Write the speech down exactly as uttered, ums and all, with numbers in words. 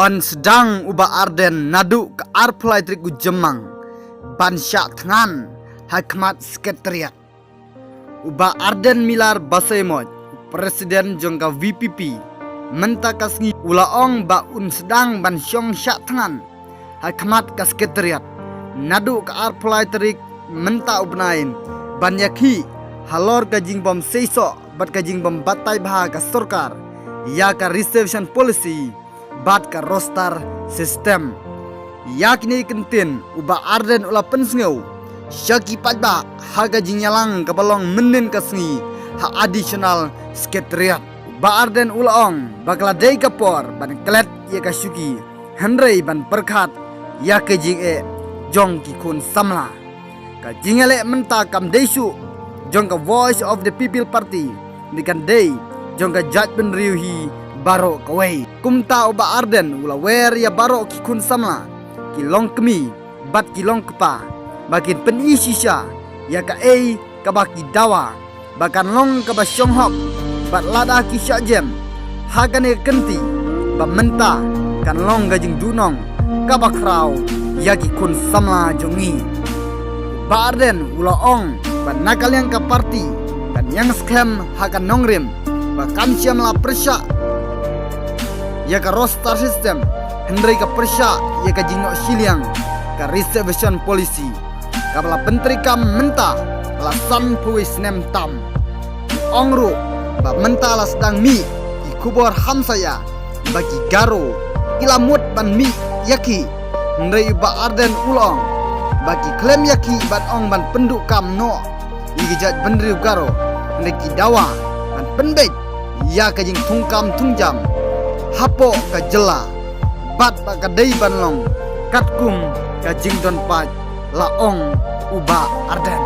Ban sdang u Bah Ardent naduh ka arphew lai tarik u Jymmang ban shah thngan ha khmat Secretariat. U Bah Ardent Miller Basaiawmoit, President jong ka V P P, mynta ka sngi u la ong ba un sdang ban shong shah thngan ha khmat ka Secretariat naduh ka arphew lai tarik mynta u bnai, ban ïakhih halor ka jingbym seisoh bad ka jingbym batai bha ka sorkar ïa ka reservation policy bad ka roster system. Ïa kine ki kyntien u Bah Ardent u la pynsngew sha ki paidbah ha ka jingïalang kaba long mynhynnin ka sngi ha Additional Secretariat. U Bah Ardent u la ong ba ka la dei ka por ban klet ïa ka shuki, hynrei ban pyrkhat ïa ka jingeh jong ki khun samla. Ka jingïaleh mynta kam dei shuh jong ka Voice of the People Party, ne kan dei jong ka jaitbynriew hi baroh kawei. Kumta u Bah Ardent u la wer ïa baroh ki khun samla, ki longkmie bad ki longkpa, ba kin pyni shisha ïa kaei kaba ki dawa, ba kan long kaba shong hok bad lada ki shah jem ha kane ka kynti, ba mynta kan long ka jingduhnong kaba khraw ïa ki khun samla jong ngi. Bah Ardent u la ong ba na ka liang ka party kan ïeng skhem ha ka nongrim ba kan shym la pyrshah ïa ka roster system, hynrei ka pyrshah ïa ka jingnoh shiliang ka reservation policy kaba la pyntreikam mynta la sanphew snem tam. Ong ruh ba mynta la sdang mih ki khubor hamsaïa ba ki Garo ki la mut ban mih ïakhih, hynrei u Bah Ardent u la ong ba ki khlem ïakhih ban ong ban pynduh kam noh ïa ki jaitbynriew Garo, hynrei ki dawa ban pynbeit ïa ka jingthungkam thungjam hapoh ka jylla bad ba ka dei ban long katkum ka jingdon paid, la ong u Bah Ardent.